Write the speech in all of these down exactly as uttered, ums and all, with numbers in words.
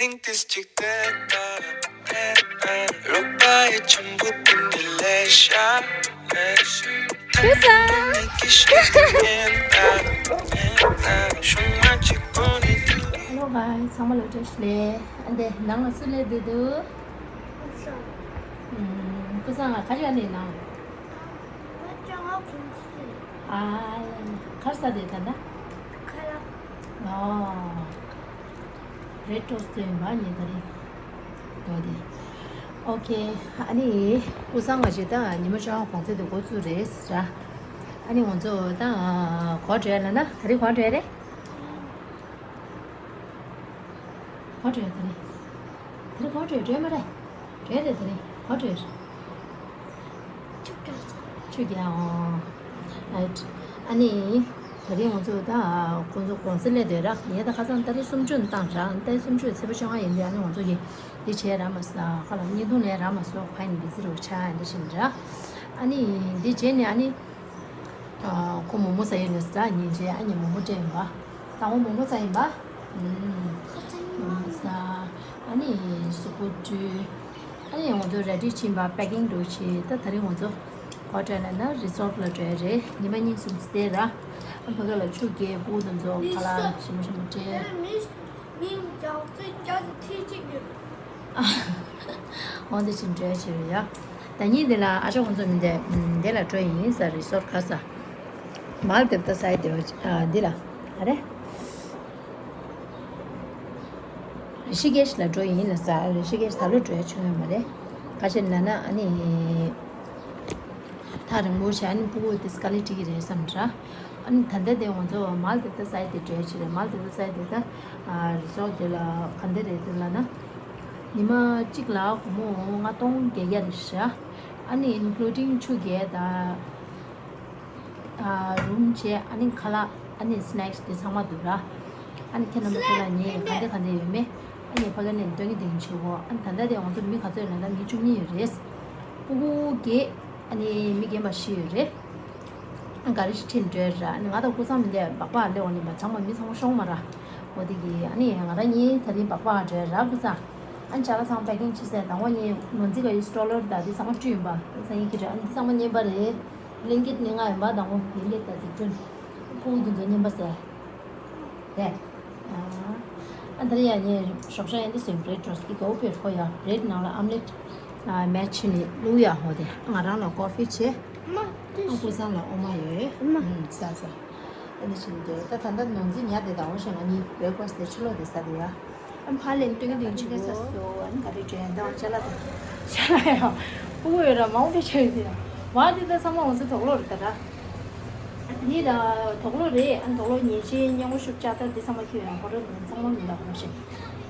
ཏིས་ཅིག་ཏེ་ཏ་ཏེ་ཏ་རོགས་པ་ཡི་ཆུན་པོ་ཏིན་ཏི་ལེ་ཤ་ལེ་ཤ། ཁུ་སང་། Hello guys, ཚང་མ་ལ་བཀྲ་ཤིས་བདེ་ལེགས། ཨ་འདི་ནང་ལ་སུ་སླེབས་བསྡད་འདུག་ཨུམ། ཁུ་སང་ང་ཁ་ཅིག་ཨ་ནི་ནང་། ཨ་ཁར་ས་དེ་ད་ད། ཨོ། རེད་ཏོ་སྟོན་པ་ཉེ་ད་རེད། ལོ་དེ། ཨོ་ཁེ། ཨ་ནི། ཁུ་སང་ང་ཞིག་ད་ཉི་མ་ཤོག་གོང་ཚད་དུ་འགོ་ཚུགས་རེད་ཟེར། ཨ་ནི་ང་ཚོ་ད་གོ་བྲོས་ལ་ན་ད་རེས་གོ་བྲོས་རེད། གོ་བྲོས་ད་རེས། ད་རེས་གོ་བྲོས་བྲོས་མ་རེད། བྲོས་རེད་ད་རེས་གོ་བྲོས། ཆུ་རྒྱག་ཆུ་རྒྱག་ཨོ། ཨ་ནི། ད་རིང་ང་ཚོ་ད་ཁོང་ཚོ་གོང་ས་ལས་དེ་རག་ཡས་ད་ཁ་སང་ཏ་རིག་སུམ་ཅུ་བཏང་རག་ཏ་རིག་སུམ་ཅུ་ཚེས་པ་བཅོ་ལྔ་ཡིན་དེ་ཨ་ནི་ང་ཚོ་གི་འདི་བྱས་རག་མ་ས་ཁ་ལ་བརྙན་ཐུང་ལས་རག་མ་སོ་ཁ་ཡིན་འདི་ཟེར་རོ་ཆ་ཡིན་འདི་བཞིན་རག་ཨ་ནི་འདི་བྱས་ནས་ཨ་ནི་ཁོ་མོ་མོ་ས་ཡོད་ནས་ས་ཉིན་བྱས་ཨ་ནི་མོ་མོ་སྤྲད་ཡིན་པ། དང་པོ་མོ་མོ་ཚ་ཡིན་པ། ཨུམ། མོ་མོ་ཚ། ཨ་ནི་གཟུགས་པོ་བཀྲུས། ཨ་ནི་ང་ཚོ་ར་ཏི་ཕྱིན་པ་པེ་ཀིང་འགྲོ་བྱས་ད་ད་རིང་ང་ཚོ་ག་པར་ལ་ན་རི་སོར་ཊི་ལ་འགྲོ་ཡ་རེད། ཉི་མ་གཉིས་གསུམ་ཙམ་བསྡད་ར། ཨ་ཕ་ག་ལ་ཆུ་རྐྱལ་སྤུ་གུ་དེ་ཚོ་ཁ་ལག་ཞིམ་པོ་ཞིམ་པོ་སྤྲད། འོ་འདི་ཕྱིན་འགྲོ་ཡ་བྱས་རེད་ཡ། ད་ཉིན་འདི་ལ་ཨ་ཅག་ཁོང་ཚོ་མི་འདས་འདི་ལ་འགྲོ་ཡིན་ས་རི་སོར་ཊི་ག་ས། མལ་དིབ་ད་སའི་དེ་བ་ཨ་འདི་ལ་ཨ་རེ། རི་ཤི་ཀེཤ་ལ་འགྲོ་ཡིན་ལ་ས་རི་ཤི་ཀེཤ་ད་ལོ་འགྲོ་ཡ་བྱུང་ཡོད་མ་རེད། ཁ་ཤས་ན་ན་ཨ་ནི། ཐག་རིང་པོ་བྱས་ཨ་ནི་སྤུ་གུ་དེ་སྐ་ལི་ཊི་གི་རེད་བསམ་འདྲ། ཨ་ནི་ད་ལྟ་དེ་ང་ཚོ་མལ་དིབ་ད་སའི་དེ་འགྲོ་ཡ་བྱས་རེད། མལ་དིབ་ད་སའི་དེ་ད་རི་སོར་ཊི་དེ་ལ་ག་འདི་རེད་འདུག་ལ་ན། ཉི་མ་གཅིག་ལ་སྒོར་མོ་ལྔ་སྟོང་བརྒྱད་བརྒྱ་རེད་ཤག་ཨ་ནི་ཨིན་ཀླུ་ཌིང་ཆུ་རྐྱལ་དང་། རུམ་བྱས་ཨ་ནི་ཁ་ལག་ཨ་ནི་སི་ནེག་སི་དེ་ཚང་མ་འདུག་ར། ཨ་ནི་ཁྱེད་རྣམ་པ་ཚོ་ལ་ངས་ག་འདི་ག་འདི་ཡོད་མེད་ཨ་ནི་ཕ་ག་ནས་སྟོན་གི་འདུག་ཡིན་ཆེ་བོ། ཨ་ནི་ད་ལྟ་དེ་ང་ཚོ་མི་ག་ཚོད་ཡོད་ན་ད་མི་བཅུ་གཉིས་ཡོད་རེད། སྤུ་གུ་བརྒྱད་ཨ་ནི་མི་རྒན་པ་བཞི་ཡོད་རེད། ཨ་ག་རེ་ཞིག་ཁྲིད་འགྲོ་ར། ཨ་ནི་ང་དང་སྐུ་ཚང་མི་འདས་སྦག་སྦག་སླེབས་འོང་ནི་མ་ཚང་མ་མི་ཚང་མ་ཤོང་མ་ར། འོ་དེ་གི་ཨ་ནི་ང་རང་གཉིས་ད་རིང་སྦག་སྦག་འགྲོ་ར་སྐུ་ཚང་། ཨ་ནི་ཅ་ལག་ཚང་པེ་ཀིང་བྱེད་ས་དང་པོ་ངས་ནོར་འཛིན་ག་ཡི་སི་ཊོ་ལར་དང་དེ་ཚང་མ་བསྐྲུན་ཡིན་པ་སང་ཉིན་ཁྱེད་རང་ཨ་ནི་དེ་ཚང་མ་རྔན་པ་རེད། བླིང་ཀིཊ་ནས་མངགས་ཡིན་པ་དང་པོ་བླིང་ཀིཊ་དང་འཛུགས་སྐྲུན། ཕྲུ་གུ་དེ་ཚོ་རྔན་པ་ཟས། རེད། ཨ་ད་རེས་ཡ་ངས་ཞོགས་ཞག་ཡན་དུ་སེམས་བྲེད་འགྲོ་སི་གོ་བེར་ཧོ་ཡ་བྲེད་ནང་ལ་ཨམ་ལེཊ་མེད་ཆུ་ནས་བླུག་ཡ་ཧོ་དེ་ང་རང་ལ་ཀོ་ཕི་བྱས། ཨ་ཀུ་སང་ལ་ཨོ་མ་ཡོད། ཨ་ས་ས། ཨ་ནི་ཞིམ་འདོད་ད་ད་ལྟ་ནོར་འཛིན་ཉལ་བསྡད་དང་འོ་ཞེས་ང་གཉིས་བེག་ཕ་སི་དེ་ཕྱི་ལོགས་དེ་ཟ་དེ་ཡ། ཨ་ཕ་ལེན་སྟོན་གི་འདུག་ཅི་གོ་སོ་ཨ་ནི་ག་རེ་དྲན་དང་ཅ་ལག་དང་ཅ་ལག་ཡང་ཕྲུ་གུ་ཡོད་ར་མང་པོ་ཆེ་ཡོད་དེ་ཡ་མ་དེ་ད་ཚང་མ་འོང་ཚེ་དོག་ལོ་རེད་ད་ར། འདི་ད་དོག་ལོ་རེད། ཨ་དོག་ལོ་ཉེ་ཆེ་སྙན་མོ་ཤུབས་ལྕགས་ཐག་འདི་ཚང་མ་ཁྱོད་ཡང་ཧོ་ར་ཚང་མ་མི་ལ་ཧོ་ཞེས་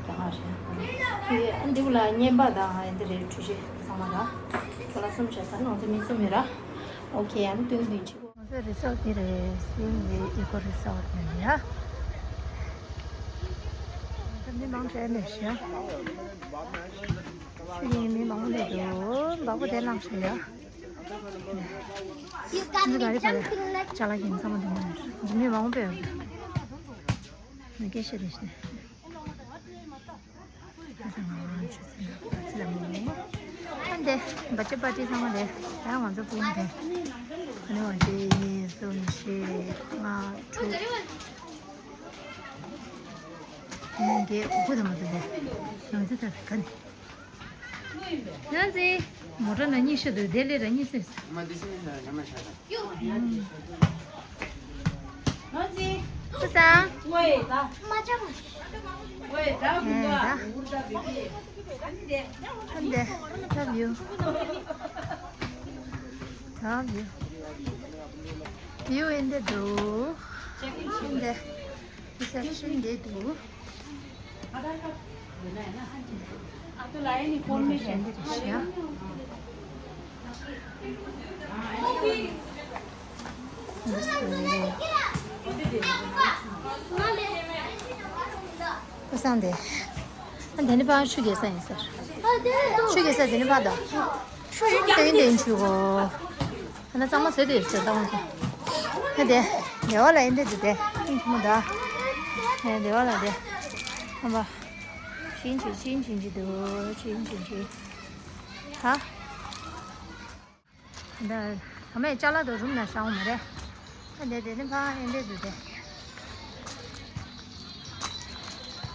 ཀྱང་ཨ་རེད། ཁྱོད་ཨ་འདི་གུ་ལ་བརྙན་པ་དང་ཨ་འདི་རེད་འཕྲུལ་ཆས་ཚང་མ་ར་ཁོ་ལ་གསུམ་བྱས་ས་ནང་ཚོ་མི་གསུམ་ཡོད་ར། ཨོ་ཁེ་ཨ་ནི་སྟོན་གི་འདུག་ཅི། ང་ཚོའི་རི་སོར་ཊི་འདི་རེད། སི་ཡིན་ཝེ་ཨི་ཀོ་རི་སོར་ཊི་ནས་ཡ། ད་མི་མང་དྲགས་མེད་ཤག་ཆུ་ཡིན་མི་མང་པོ་སླེབས་འདུག་སྦག་སྦག་དེ་བླངས་ཤག་ཡ། མི་ག་རེ་ག་རེ་ཅ་ལག་གིན་ཚང་མ་འདི་མ་རེད། མི་མང་པོ་ཡོད་རེད། མི་སྐད་ཤེས་རེད་ཤེས། ཨ་འདི་བ་ཅི་པ་ཏི་ཚང་མ་རེད། ད་ང་ཚོ་སྤུན་རེད། ཨ་ནི་བ་ཅི་གཉིས་གསུམ་བཞི་ལྔ་དྲུག་ཡང་དེ་དགུ་དང་མ་དུ་དེ་ཡང་ཚེ་ཐར་ག་ནི། ཡང་ཚེ་མོ་ཊ་ན་གཉིས་ཤ་དུ་དེ་ལས་ར་གཉིས་སེ། ཁུ་སང་། ཨེ་ད། ཨ་འདི་ཐབ་ཡོད། ཐབ་ཡོད། ཡོད་ཨེ་འདི་འདུག་ཨེ་འདི། རི་སེབ་ཤན་འདི་འདུག་ཁུ་སང་དེ། ཨ་དེ་ནི་པང་ཆུ་རྐྱལ་ས་ཡིན་ཟེར། ཆུ་རྐྱལ་ས་དེ་ནི་པང་དང་། ཆུ་རྐྱལ་དེ་ཡིན་ཆུ་གོ། ཨ་ན་གཙང་མ་ཟེར་དུ་ཡོད་ཟེར་ད་ང་ཚོ། ཨ་དེ། དེ་བ་ལ་ཡིན་དེ་དེ་དེ། ཨིན་ཁྱི་མོ་ད། ཨ་དེ་བ་ལ་དེ། ཨ་མ། ཕྱིན་ཅི་ཕྱིན་ཅི་ཕྱིན་ཅི་འདུག་ཕྱིན་ཅི་ཕྱིན། ཧ། ད་ད་མས་ཅ་ལག་དང་རུམ་ན་བཞག་འོང་མ་རེད། ད་འདི་དེ་ནི་ཕ་ཨེ་འདྲས་འདུག་དེ།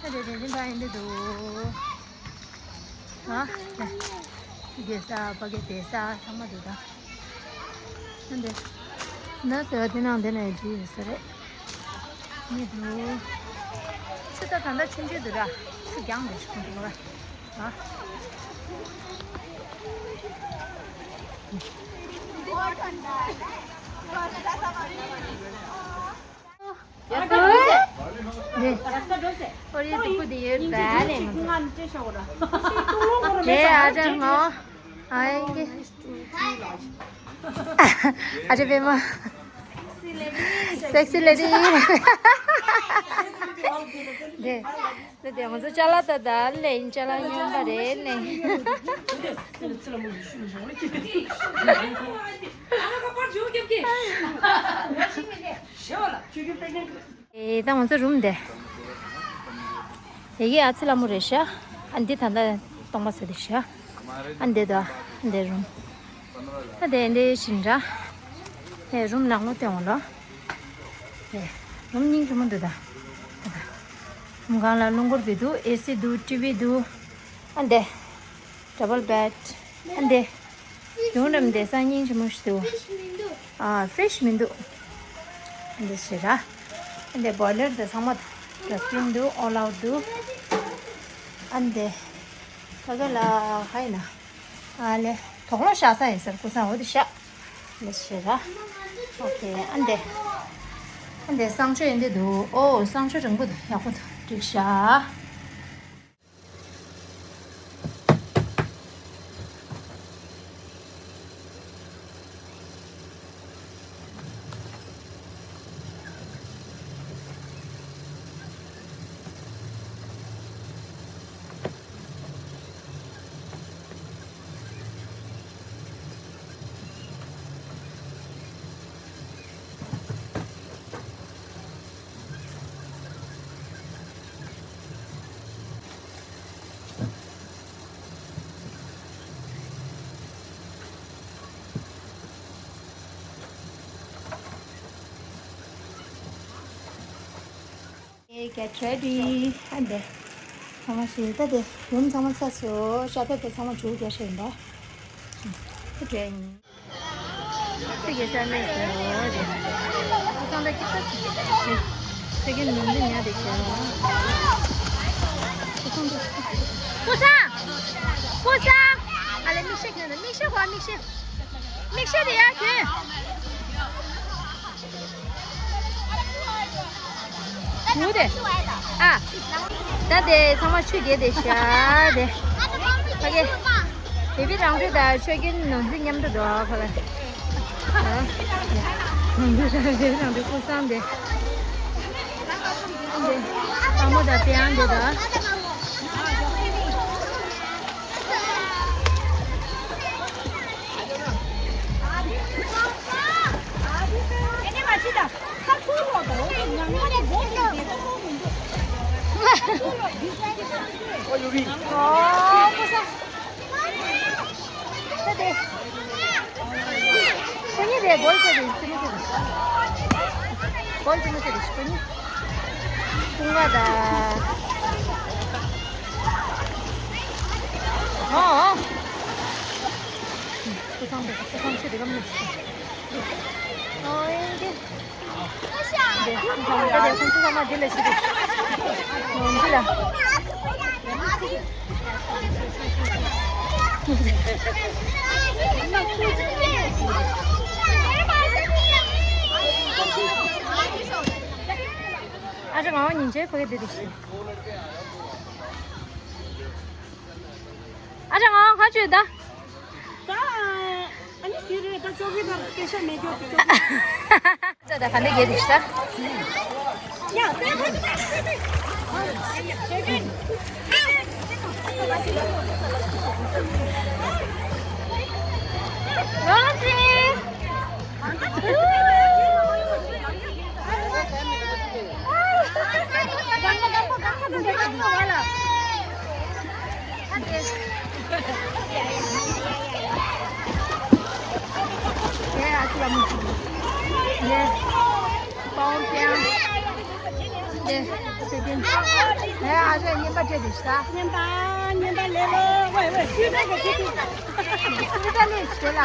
ད་འདི་དེ་ནི་ཕ་ཨེ་འདྲས་འདུག་ཧ། དེ་དེ་ས་ཕ་གི་དེ་ས་ཚང་མ་འདུག་ད། ཨ་འདི། ན་ཟེར་བ་དེ་ནང་དེ་ནས་བྲིས་ཡོད་ས་རེད། མི་འདུག་ཆུ་ད་ད་ལྟ་ཆུང་ཆུང་འདུག་ར། ཆུ་རྒྱང་འདུག་ཆུ་ཁོང་ཁོ་ར། ཨ། ནས། ཨོ་རི་སྡུག་པོ་དེ་ཡོད་པ་ལས་མ་ཐུབ། དེ་ཨ་ཅག་ངོ་། ཨ་ཡིན་གི། ཨ་ཅག་པད་མ། Sexy lady. དེ་དེ་དེ་ང་ཚོ་ཅ་ལག་ད་ད་ལེན་ཅ་ལག་ཉམས་པ་རེད་ལེན། ཨེ་ད་ང་ཚོ་རུམ་དེ། དེ་གི་ཨ་ཚི་ལ་མོ་རེད་ཤག་ཨ་འདི་ད་ལྟ་སྟོང་པ་ཟེར་དེ་ཤག་ཨ་འདི་ད་ཨ་འདི་རུམ། ཨ་འདི་འདི་བཞིན་འདྲ། ཨེ་རུམ་ནང་ལོགས་སྟོན་འོང་ལོ། ཨེ་རུམ་སྙིང་རྗེ་མོ་འདུག་ད། རུམ་སྒང་ལ་རླུང་འཁོར་བི་འདུག་ཨེ་སི་འདུག་ཊི་ཝི་འདུག་ཨ་འདི། Double bed. ཨ་འདི། ཡོང་རམ་འདི་སང་ཉིན་ཆི་མོ་ཞིག་འདུག་ཨ་ཕི་རིཇ་མི་འདུག་ཨ་འདི་ཞེ་ར། ཨ་འདི་བོའི་ལར་དེ་ཚང་མ་ཌ་སི་བིན་འདུག་ཨོལ་ཨའུཊ་འདུག་ཨ་འདི། ད་ག་ལ་ཧའི་ན། ཨ་ལེ། དོག་ལོ་བཞག་ས་ཡིན་ཟེར་སྐུ་སང་འོ་དེ་བཞག་ཨ་འདི་ཞེ་ར། ཨོ་ཁེ་ཨ་འདི། ཨ་འདི་གསང་སྤྱོད་ཡིན་འདི་འདུག་ཨོ་གསང་སྤྱོད་རིང་པོ་འདུག་ཡག་པོ་འདུག་འགྲིག་ཤག Okay, get ready. ཨ་འདི། ཚང་མ་ཞིག་ད་དེ་རུམ་ཚང་མ་ཚ་སོ། ཤ་ད་དེ་ཚང་མ་བྱུག་རྒྱག་ཤེས་ཡིན་པ། དེ་འདྲ་ཡིན། ཚིག་གི་ས་མེད་ཟེར་བ་རེད། ཁོ་ཚང་ད་ཅི་ལྟར་ཟེར་གི་ནོར་འཛིན་ཉག་དེ་ཟེར་བ། ཁོ་ཚང་ད། ཀུ་སང་། ཀུ་སང་། ཨ་ལེ་མིག་ཤེལ་གྱོན་ད། མིག་ཤེལ་གོ། མིག་ཤེལ། མིག་ཤེལ་དེ་ཡར་གྱོན། བུ་དེ། ཨ། ད་དེ་ཚང་མ་ཆུ་རྒྱས་དེ་ཤ་དེ། ཕ་གི། བེ་བི་རང་ཚོད་དང་ཆོས་རྒྱལ་ནོར་འཛིན་མཉམ་དུ་འགྲོ་ཕ་གི། ཨ། ནོར་འཛིན་དང་བེ་བི་རང་ཚོད་ཀུ་སང་དེ། དེ། དཔའ་མོ་དང་པེ་ཨང་དེ་དང་། ཁོ་གཉིས་རེད། སྒོ་ཕྱེ་རེད། ཕྱི་མི་ཕྱེ་རེད། སྒོ་ཕྱི་མི་ཕྱེ་རེད། ཁོ་གཉིས། ཀུན་དགའ་དང་། ཨོ། ཁོ་ཚང་དེ་ཁོ་ཚང་ཕྱེ་རེད་གམ་ནི། ཨོ་ཨེ་འདི། འདི་ཁོ་ཚང་མ་འདི་ལ་ཕྱེ་རེད། ཨོ་འདི་ལ། ཨ་ཅག་ངའི་ཉིན་བྱེད་ཕ་གི་འདི་རེད་ཤི། ཨ་ཅག་ངའི་ཁ་ཆུ་ད། ད་ཨ་ནི་དེ་རེད། ད་ཅོ་གི་ད་སྐད་ཆ་མེད་ཅོ་གི་ཅོ་གི། ད་ད་ག་འདྲ་རྒྱལ་རེད་ཤི་ད། ཡ་ཡ་ཅི་ལ་མི་ཅི། ཡ། པའོ་ཀྱང་། ཡ། ཨ་ཅེ་ཉན་པ་ཅེ་དེ་ཤ། ཉན་པ་ཉན་པ་ལེ་ལོ། ཝེ་ཝེ་སུ་ད་ག་ཅེ་དེ། སུ་ད་ལེ་ཅེ་ལ།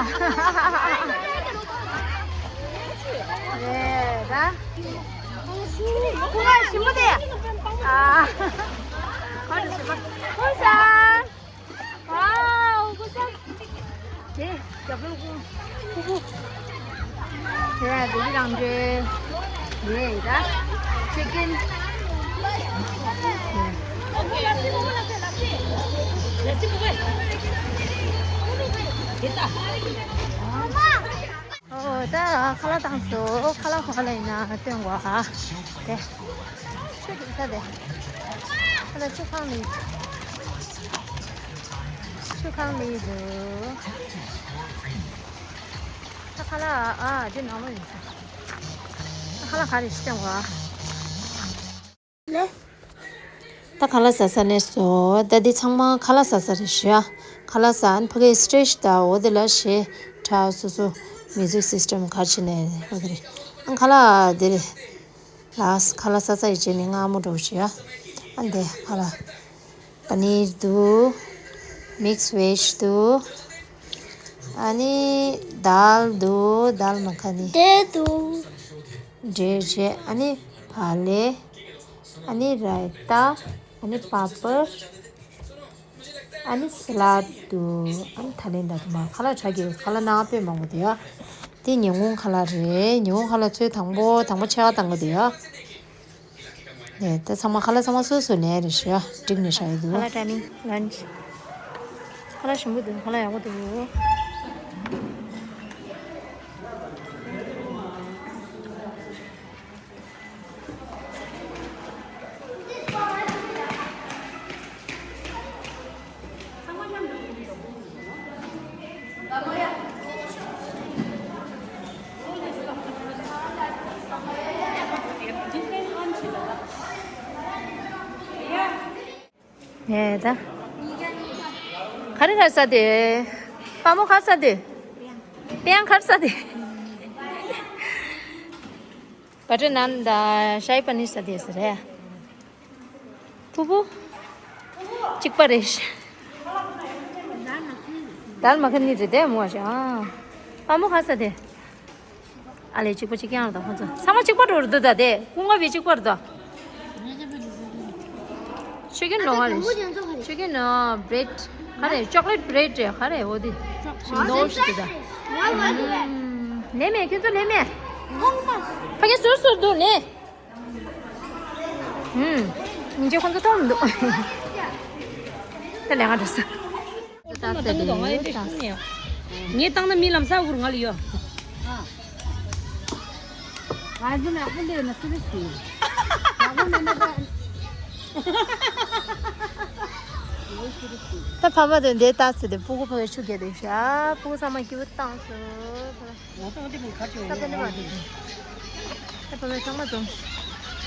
ཡ་ད། ཁོ་ང་ཞིམ་པོ་དེ། ཨ། ཁོ་ཞིམ་པོ། ཁོ་ས། ཝའོ། ཁོ་ས། དེ་རྒྱབ་ལོགས་ཁོ། ཁོ་ཁོ། དེ་ཡ་དེ་རང་འདྲེ། དེ་ཡ་ད། ཅི་ཀིན། དེ་ད། ཨོ། ད་ཁ་ལག་བཏང་སོང་། ཁ་ལག་ག་པར་ཡིན་ན་སྟོན་དགོས་ཨ། དེ། ཆུ་དེ་ས་དེ། ཁ་ལག་ཆུ་ཁང་ལ་ཡིན། ཆུ་ཁང་ལ་ཡིན་འདུག་ད་ཁ་ལག་ཨ་དེ་ནང་ལོགས་ཡིན་ས། ད་ཁ་ལག་ག་རེ་ཞིག་སྟོན་དགོས་ཨ། ད་ཁ་ལག་ཟ་ས་ནས་སོ། ད་འདི་ཚང་མ་ཁ་ལག་ཟ་ས་རེད་ཤག་ཁ་ལག་ཟ། ཨ་ནི་ཕ་གིའི་སི་ཊེ་ཇི་ད་འོ་དེ་ལ་གཞས་འཁྲབ། སོ་སོ་མིའུ་ཟིག་སིས་ཊམ་ག་རེ་བྱས་ནས་འོ་དེ་རེད། ཨ་ཁ་ལག་དེ་རེད། ལགས། ཁ་ལག་ཟ་ས་ཡི་རྗེས་ནས་མངར་མོ་འདྲ་པོ་ཞིག་ཡ། ཨ་འདི་ཁ་ལག་པ་ནིར་འདུག་མིག་སི་ཝེཇ་འདུག་ཨ་ནི་དཱལ་འདུག་དཱལ་མ་ཁ་ནི། འབྲས་འདུག་འབྲས་བྱས། ཨ་ནི་བག་ལེབ། ཨ་ནི་རའི་ཏ། ཨ་ནི་པ་པར། ཨ་ནི་ས་ལད་འདུག་ཨ་ནི་ད་ལན་ད་དུ་མ་ཁ་ལག་ཆ་གི་ཁ་ལག་ནང་དཔེ་མང་པོ་འདུག་ཡ། དེ་ཉིན་གུང་ཁ་ལག་རེད། ཉིན་གུང་ཁ་ལག་ཚོས་དང་པོ་དང་པོ་ཕྱེད་ཀ་བཏང་གི་འདུག་ཡ། ནས་ད་ཚང་མ་ཁ་ལག་ཚང་མ་སོ་སོ་ལེན་རེ་ཞུ་ཡ། འགྲིག་ནས་ཤག་ཡི་འདུག་ཁ་ལག་ཊའི་མིང་ལན་ཆི། ཁ་ལག་ཞིམ་པོ་འདུག་ཁ་ལག་ཡག་པོ་འདུག་ཡེ་ད། ག་རེ་ག་རེ་ཟ་དེ། པ་མོ་ག་རེ་ཟ་དེ། པེ་ཡང་ག་རེ་ཟ་དེ། བ་ཊར་ནན་དང་ཤ་ཡི་པ་ནིར་ཟ་དེ་ཟེར་རེད། ཕུ་བོ། གཅིག་པ་རེད། དཱལ་མ་ཁ་ནི་རེད་དེ་མོ་ཞིག་ཨ། པ་མོ་ག་རེ་ཟ་དེ། ཨ་ལས་གཅིག་པ་གཅིག་རྐྱང་རེད་ད་ཁོང་ཚོ། ཚང་མ་གཅིག་པ་འགྲོ་རེད་འདུག་ད་དེ་ཀུན་དགའ་བོ་གཅིག་པ་རེད་ད། ཆོས་རྒྱན་ནོ་ཧ་རེད། ཆོས་རྒྱན་ནོ་བྷི་རེཌ་ག་རེ། ཅོག་ལེཊ་བྷི་རེཌ་ག་རེ། འོ་དེ་ཞིམ་མདོག་ཞིག་འདུག་ད། ལེན་མེད། ཁྱོད་ཚོ་ལེན་མེད། ཕ་གི་ཟུར་ཟུར་འདུག་ལེན། ཨུམ། ཉིན་རྗེ་ཁོང་ཚོ་མཐོང་མི་འདུག་ད་ལས་ཀ་འགྲོ་ས། ད་ལྟ་དེ་ངས་བཏང་ན་མི་ལམ་སང་འུར་ང་ལ་ཡོད། ང་ཚོ་ནག་པོ་འདི་ཡོད་ན་སུ་རེད་ཟེར། ནག་པོ་མེད་ན་ད། ད་ཕ་མ་དེ་འདྲའི་ལྟ་ཚུལ་དེ་སྤུ་གུ་ཕ་གི་ཆུ་རྐྱལ་དེ་ཤ་སྤུ་གུ་ཚང་མ་སྐྱིད་པོ་བཏང་སོང་། ང་ཚོ་འདི་མི་ཁ་ཆེ་ད་ཕ་མ་ཚང་མ་འཛོམས།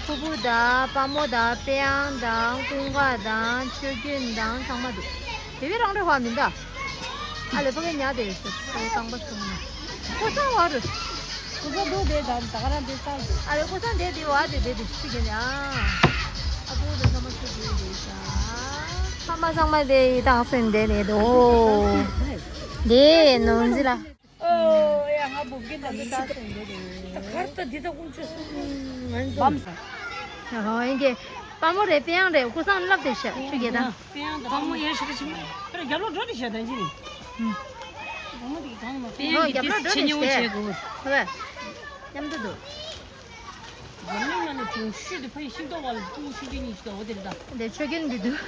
ཕུ་བོ་དང་པ་མོ་དང་པེ་ཡང་དང་ཀུན་དགའ་དང་ཆོས་རྒྱན་དང་ཚང་མ་འདུག་དེ་བས་རང་རེ་བ་མིན་ད། ཨ་ལེ་ཕ་གི་ཉལ་དེ་ཡོད་ཤག་ཕ་གི་རྐང་པ་སོང་ནས། ཀོ་ས་བ་རུ། ཀོ་ས་འདུག་དེ་དང་ད་ག་རང་དེ་ཚང་འདུག་ཨ་ལེ་ཀོ་ས་འདེ་དེ་བ་དེ་དེ་དེ་ཤི་གི་ནས་ཨ། ཨ་ཕུ་བོ་དང་ཚང་མ་ཆོས་རྒྱན་དེ་ཡོད་ཤག་ཕ་མ་ཚང་མ་དེ་ཡི་དྭགས་སེང་དེ་ནས་དོ། དེ་ནོར་འཛི་ལ། ཨོ་ཡ་ང་བུ་གི་ད་འདི་ད་སེང་དེ་རེད། ད་གར་ད་འདི་ད་ཀུན་ཆུ་སུ་ང་ཚོ་བམ་ས། ཨོ་ཡིན་གྱི། པ་མོ་རེད་པེ་ཡང་རེད་ཀུ་སང་ལབ་དེ་ཤ་ཆུ་གེ་ད། པེ་ཡང་ད་པ་མོ་ཡར་ཞིག་ཕྱིན་པ་རྒྱབ་ལོག་འགྲོ་དེ་ཤ་ད་ཅི་རེད། པ་མོ་དེ་གང་ན་པེ་ཡང་གི་རྒྱབ་ལོག་འགྲོ་དེ་ཆེ་ཉེ་བོ་ཤ་བྱེད་དགོས། ཧོ་བས། མཉམ་དུ་འདུག་རྒྱབ་ལོག་ང་ནི་དུང་ཤུད་དེ་ཕ་ཡི་ཤིང་ཏོག་བ་ལ་ཀུ་ཤིང་ཏོག་གཉིས་ཤིག་ཏོག་འོ་དེ་རེད་ད། འདི་ཆོས་རྒྱན་འདི་འདུག་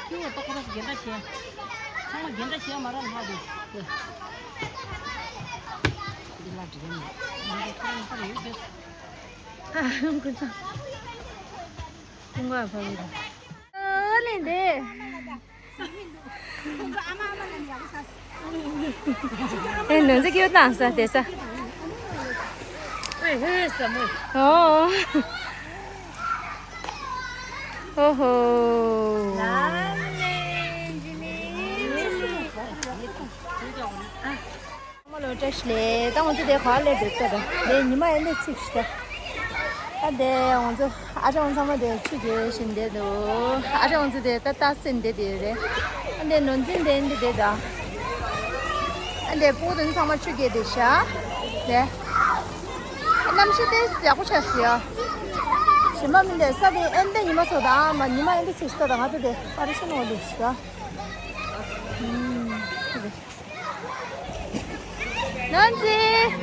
ཁྱོད་ལ་ཏོག་ཁོ་ར་སུ་འགན་ད་བྱས། ཚང་མ་འགན་ད་བྱས་མ་ར་ལྷག་འདུག་འདི་ལ་འགྲིག་གི་མེད། འདི་ཁོ་རང་ཁ་རེ་ཡོད་ཀྱི། ཨ་ཧུམ་ཀུན་ཚང་། ཀུན་དགའ་ཕ་གི་རེད། ཨ་ལེ་འདི། ཨེ་ནོར་འཛིན་སྐྱིད་པོ་བཏང་ས་དེ་ས། ཨོ། ཨོ་ཧོ། བཀྲ་ཤིས་བདེ་ལེགས། ད་ང་ཚོ་དེ་ག་ལེར་འགྲོ་ཚར་རེད། དེ་ཉི་མ་ཡང་ནས་ཚིག་ཤི་ད། ད་དེ་ང་ཚོ་ཨ་ཅག་ཚང་མ་དེ་ཆུ་རྐྱལ་བཞིན་བསྡད་འདུག་ཨ་ཅག་ཚོ་དེ་ད་ལྟ་སེམས་བསྡད་དེ་རེད། ཨ་དེ་ནོར་འཛིན་དེ་འདི་དེ་ད། ཨ་དེ་ཕྲུ་གུ་དེ་ཚང་མ་ཆུ་རྐྱལ་དེ་ཤ། དེ། གནམ་གཤིས་དེ་ཡག་པོ་ཆགས་སོང་ཡ། ཞི་མ་མིན་དེ་ས་དེ་ཨེ་འདི་ཉི་མ་ཚོ་ད་མ་ཉི་མ་ཨེ་འདི་ཚིག་ཤི་ད། ང་ཚོ་དེ་ཨ་རི་ཤི་ནོར་འདུག་ཤ། ཨུམ། ནོར་འཛིན།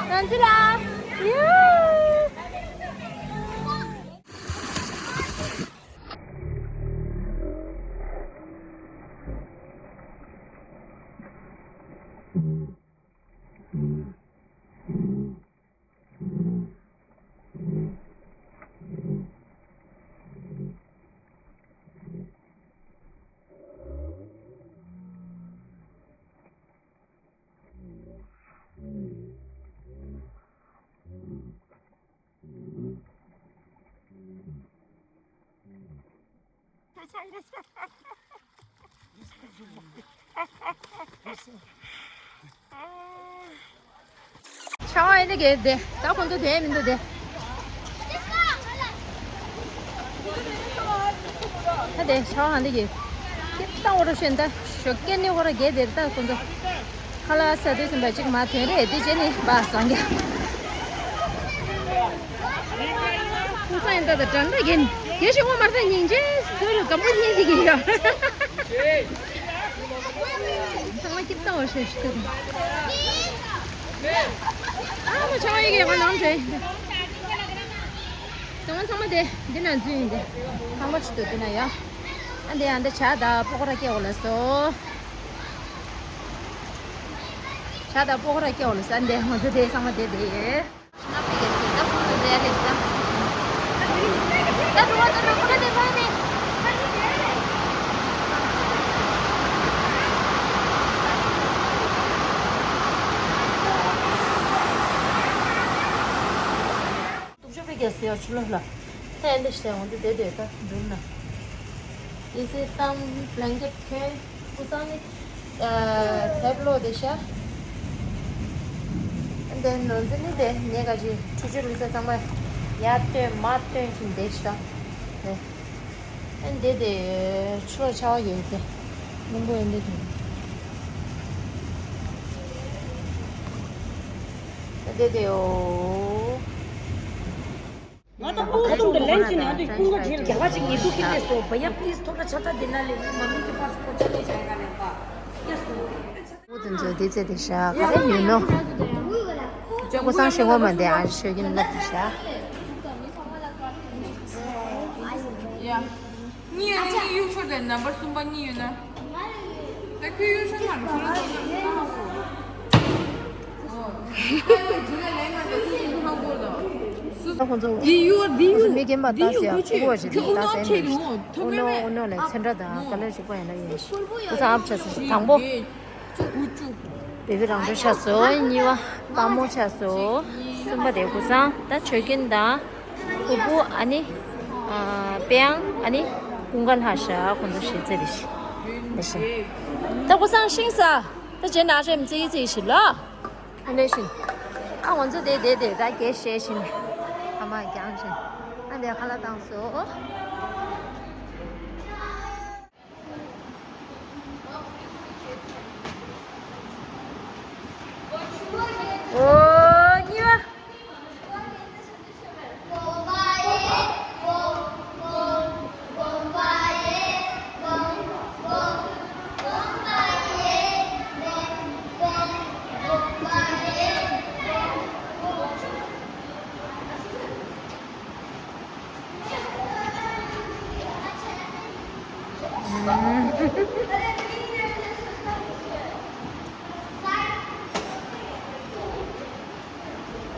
ནོར་འཛིན་ལགས། ཡུ། ཆང་ཨེ་འདི་གས་དེ། ད་ཁོང་ཚོ་དེ་མི་འདུག་དེ། ད་དེ་ཆང་ཨེ་འདི་གས། ད་འོ་རོ་ཤེན་ད་ཞོགས་ཀས་ནི་འོ་ར་གས་དེ་ད་ཁོང་ཚོ། ཁ་ལག་ཟ་དུས་ཙམ་པ་གཅིག་མ་ཐོན་རེད་དེ་བྱས་ནི་བ་སང་ག་ཁོང་ཚོ་ཡིན་ད་ད་དྲན་ད་གས་ནི་གས་ཤི་འོ་མར་ད་སྙིང་རྗེ་ཟོ་རུ་གམ་པོ་ཉན་དེ་གས་ཡ། ཚང་མ་སྐྱིད་ཏང་བ་ཤོད་ཤི་ཁ་དང་། ཨ་མ་ཆང་ཡི་གེ་ང་ནང་བྲོས། ཚང་མ་ཚང་མ་དེ་འདི་ན་འཛུལ་ཡིན་དེ། ཚང་མ་ཆུ་དོ་འདི་ན་ཡ། ཨ་འདི་ཨ་འདི་ཇ་དང་པོ་ཀོ་ར་སྐྱེ་འོ་ལ་སོ། ཇ་དང་པོ་ཀོ་ར་སྐྱེ་འོ་ལ་སོ། ཨ་འདི་ང་ཚོ་དེ་ཚང་མ་དེ་དེ་ཡོད། ཐུགས་ཆོས་པའི་རྒྱལ་སྲས་ཡོ་ཆུ་ལོ་ལ། ད་ཨེ་འདི་ཞེས་འོང་དུ་བསྡད་དུས་ད་འདུག་ན། ཨི་སི་ཏམ་བླན་ཀེད་ཁོས་སྐུ་སང་ནི། དེབ་ལོ་དེ་ཤ། འདི་ནོར་འཛིན་ནི་དེ་ངས་ག་ཅི་ཁྲུ་ཆུ་ལུས་ས་ཚང་མ་ཡར་བཏོན་མར་བཏོན་གྱིན་བསྡད་ཤག་ཨེ་འདི་དེ་ཆུ་ལོག་ཆ་བ་ཡོད་དེ། རླུང་བུ་ཨེ་འདི་དེ། འདི་དེ་འོ། ང་དང་ཁོ་གསུམ་དུ་ལན་ཅི་ནང་དུ་ཀུན་དགའ་བྱེད་རྒྱ་ག་ཅིག་ཉེ་དུ་ཁྱེར་ཏེ་སོ་བ་ཡ་པི་ལི་སི་ཐོབ་ལ་ཆ་ད་དེ་ན་ལེ་ཡི་མ་མི་གི་པ་སི་པོ་ཅི་ལེ་ཇ་ཡ་ག་ལེ་པ་ཡ་སོ། ཨོ་དེ་ཚོ་དེ་ཚེ་དེ་ཤ་ག་རེ་ཡོད་ནོ། ཅོ་གོ་སང་ཤེ་གོ་མ་དེ་ཨ་ཤོད་ཀྱིན་ལབ་དེ་ཤ། ཡ། གཉིས་ཡོད་ན་གཉིས་གཡུག་ཤོར་དེ་ནམ་བར་གསུམ་པ་གཉིས་ཡོད་ན། ད་ཁྱོད་གཡུག་ཤོར་མ་རེད་ཁོ་རང་ཚོ་ཡང་ཁ་ཁོ། ད་ཁོང་ཚོ་འདི་གཡུག་འདི་གཡུག་མི་རྒན་པ་ལྟ་ཟེར་ཨ་ཁུ་བ་ཞིག་འདི་ལྟ་ཟེར་ནས་ཨུ་ནོ་ཨུ་ནོ་ལས་ཚན་ཁྲ་དང་ག་ལེར་ཞིག་པ་ཡིན་ན་ཡིན་ཁུ་ཚ་ཨབ་ཆ་ཟེར་དང་པོ། བེ་བི་རང་འདྲ་ཆགས་སོ། གཉིས་པ་དཔའ་མོ་ཆགས་སོ། གསུམ་པ་དེ་ཁུ་སང་ད་ཆོས་རྒྱན་དང་ཕུ་བུ་ཨ་ནི་པེ་ཡང་ཨ་ནི་ཀུན་དགའ་ལྷ་ཤ་ཁོང་ཚོ་ཞེས་ཚེ་རེ་ཞིག་ད་ཁུ་སང་ཤིང་ས་ད་རྗེས་ནག་རེམ་ཙེ་ཙེ་ཞིག་ལ། ཨ་ནེ་བཞིན། ཨ་ང་ཚོ་དེ་དེ་དེ་ད་རྒྱས་བཤད་བཞིན། ཨ་མ་རྒྱང་བཞིན། ཨ་དེ་ཁ་ལག་བཏང་སོ། འོ་གཉིས་པ།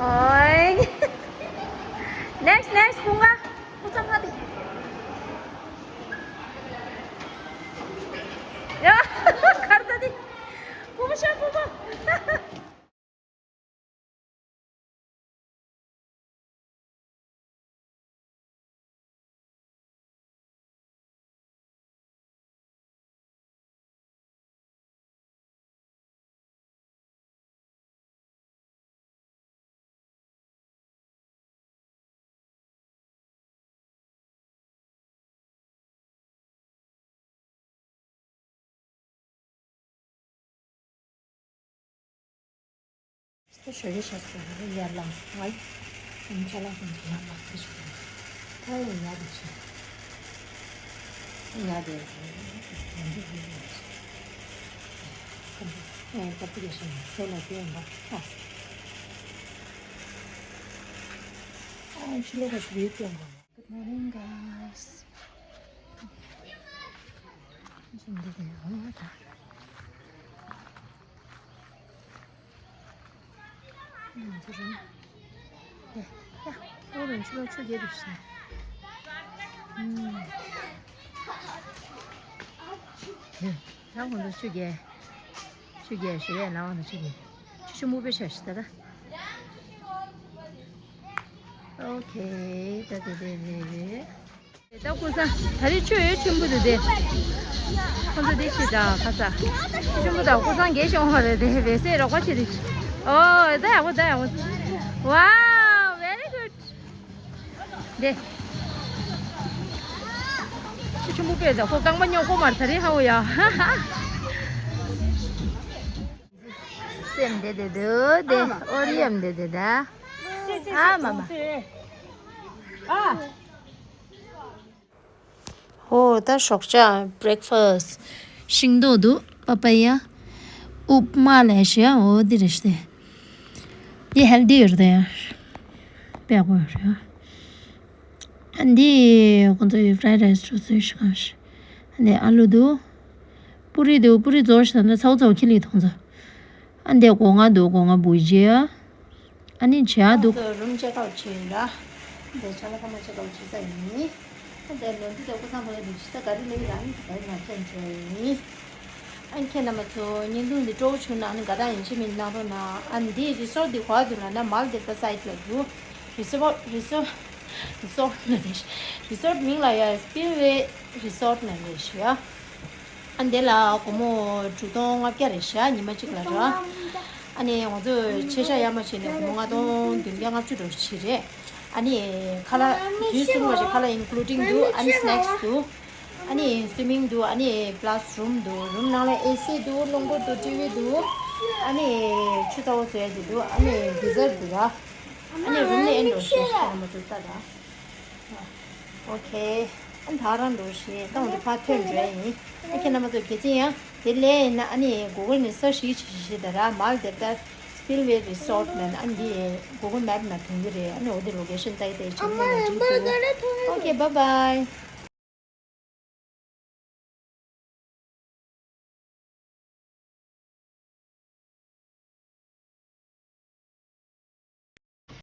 ཨོའི། ནེགསི་ནེགསི་ཀུན་དགའ། ཁུ་ཚ་ཕ་དི། ཡ། གར་ད་དི། ཀུན་ཤ་ཀུན་པ། ད་ཞོ་རེ་ཤ་སོ་རེ་ཡར་ལངས་ང་ཡིན་ཆ་ལག་ཙམ་གྱི་ཡར་ལངས་ཏེ་ཞོ་རེ་ད་ཡང་ཉལ་བསྡད་ཤག་ཉལ་བསྡད་ཡོད་རེད། ཨེ་སྐབས་ཙི་གེ་ཞིག་ཚེ་ལ་བསྟན་པ་ཐག་ཨ་ཕྱི་ལོགས་ཁ་ཞིག་རེད་སྟོན་པ། Good morning, guys. ཞིག་འདི་རེད་འོ་ད། ང་ཚོ་རུམ། ཡ། ཡ། ཨོ་རུམ་ཕྱི་ལོགས་ཆུ་རྒྱག་འདུག་ཤག་ཨུམ། ཡ། ད་ཁོང་ཚོ་ཆུ་རྒྱག་ཆུ་རྒྱག་ཞོ་ཡ་ལ་བ་ན་ཆུ་རྒྱག་ཆུ་ཆུ་སྨུག་པོ་ཆགས་ཤག་ད་ད། ཨོ་ཁེ། ད་དེ་དེ་རེད། ད་ཀུ་སང་ད་རེས་ཆུ་ཡོད་ཆེན་པོ་འདུག་དེ། ཁོང་ཚོ་དེ་ཤི་ད་ཁ་ས། ཆུ་ཆེན་པོ་དང་ཀུ་སང་རྒྱལ་ཤོང་བ་རེད་དེ་བེ་སེ་རོགས་པ་བྱེད་དེ། ཨོ་ད་ཡག་པོ་ད་ཡག་པོ། Wow, very good. དེ། ཆུ་ཆེན་པོ་པས་ད་ཁོ་རྐང་པ་རྙོག་གོ་མར་ད་རེས་ཧ་འོ་ཡ། ཧ་ཧ། སེམས་བདེ་བདེ་འདུག་དེ་ཨོ་རི་ཡམ་བདེ་བདེ་ད། ཨ་མ་མ། ཨ། ཧོ་ད་ཞོགས་ཇ་breakfast ཤིང་ཏོག་འདུག་པ་པ་ཡ། ཨུབ་མ་ལས་ཤི་ཡ་འོ་འདི་རེད་ཤི་དེ། འདི་healthy ཡོད་རེད་ཡ། དཔེ་ཡག་པོ་ཡོད་རེད་ཡ། ཨ་འདི་ཁོང་ཚོ་ཡི་fried rice འགྲོ་ཚོད་ཤི་གང་ཤི། ཨ་འདི་ཨ་ལུ་འདུག་པུ་རི་འདུག་པུ་རི་རྫོགས་ཤི་ད་ན་ཚའོ་ཚའོ་ཁི་ལི་ཐོང་ཚོ། ཨ་འདི་སྒོ་ང་འདུག་སྒོ་ང་བུ་ཇི་ཡ། ཨ་ནི་བྱ་འདུག་ང་ཚོ་རུམ་ཅེག་ཨའུཊ་བྱས་ཡིན་ར། འདི་ཆ་ལ་ཁ་མ་ཅེག་ཨའུཊ་བྱས་ས་ཡིན། ཨ་འདི་ལོ་འདི་ལ་ཀུ་སང་ཕ་གི་འདུག་ཤི་ད་ག་རི་ལེ་ར་ནི་ག་རི་མ་ཁྱེད་འགྲོ་ཡིན། ཨ་ཁྱེད་རྣམ་པ་ཚོ་བརྙན་ཐུང་འདི་སྤྲོ་བོ་བྱུང་ན་ནི་དགའ་དག་ཡིན་ཤི་མིན་གནང་རོགས་གནང་། ཨ་འདི་རི་སོར་འདི་ག་པར་འདུག་ལབ་ན་མལ་དེབ་ད་སའིཊ་ལ་འདུག་རི་སོར་རི་སོར་རི་སོར་ན་རེད་ཤི། རི་སོར་མིང་ལ་ཡ་Spillway Resort ན་རེད་ཤི་ཡ། ཨ་འདི་ལ་སྒོར་མོ་དྲུག་སྟོང་ལྔ་བརྒྱ་རེད་ཤག་ཉི་མ་གཅིག་ལ་ར། ཨ་ནི་ང་ཚོ་ཆེ་ཤ་ཡར་མར་བྱས་ནས་སྒོར་མོ་ལྔ་སྟོང་བདུན་བརྒྱ་ལྔ་བཅུ་འགྲོ་ཞིག་རེད། ཨ་ནི་ཁ་ལག་དུས་གསུམ་པ་ཞིག་ཁ་ལག་including འདུག་ཨ་ནི་snacks འདུག་ཨ་ནི་swimming འདུག་ཨ་ནི་plus room འདུག་རུམ་ནང་ལ་ཨེ་སི་འདུག་རླུང་འཁོར་འདུག་ཊི་ཝི་འདུག་ཨ་ནི་ཆུ་ཚ་བོ་བཟོ་ཡ་དེ་འདུག་ཨ་ནི་dessert འདུག་ར། ཨ་ནི་རུམ་ནས་ཨེ་འགྲོ་ཞིག་ཁྱེད་རྣམ་པ་ཚོ་ལྟ་དང་། ཨོ་ཁེ། ཨ་ད་རང་འགྲོ་ཞེས་ད་འོང་དུ་ཕར་ཐོན་འགྲོ་ཡ་ཡིན། ཨ་ཁྱེད་རྣམ་པ་ཚོ་གལ་སྲིད་ཡང་དེ་ལས་ཡིན་ན་ཨ་ནི་Google ནས་search ཞིག་བྱེད་ཤེས་ད་ར་མལ་དེབ་ད་Spillway Resort ལབ་ན་ཨ་ནི་འདི་Google Map ན་ཐོན་གྱི་རེད། ཨ་ནི་འོ་དེ་location ལྟ་ཡི་ལྟ་ཡི་ཆེན་པོ་ན་འགྲིག་འདུག་ཨོ་ཁེ། bye bye.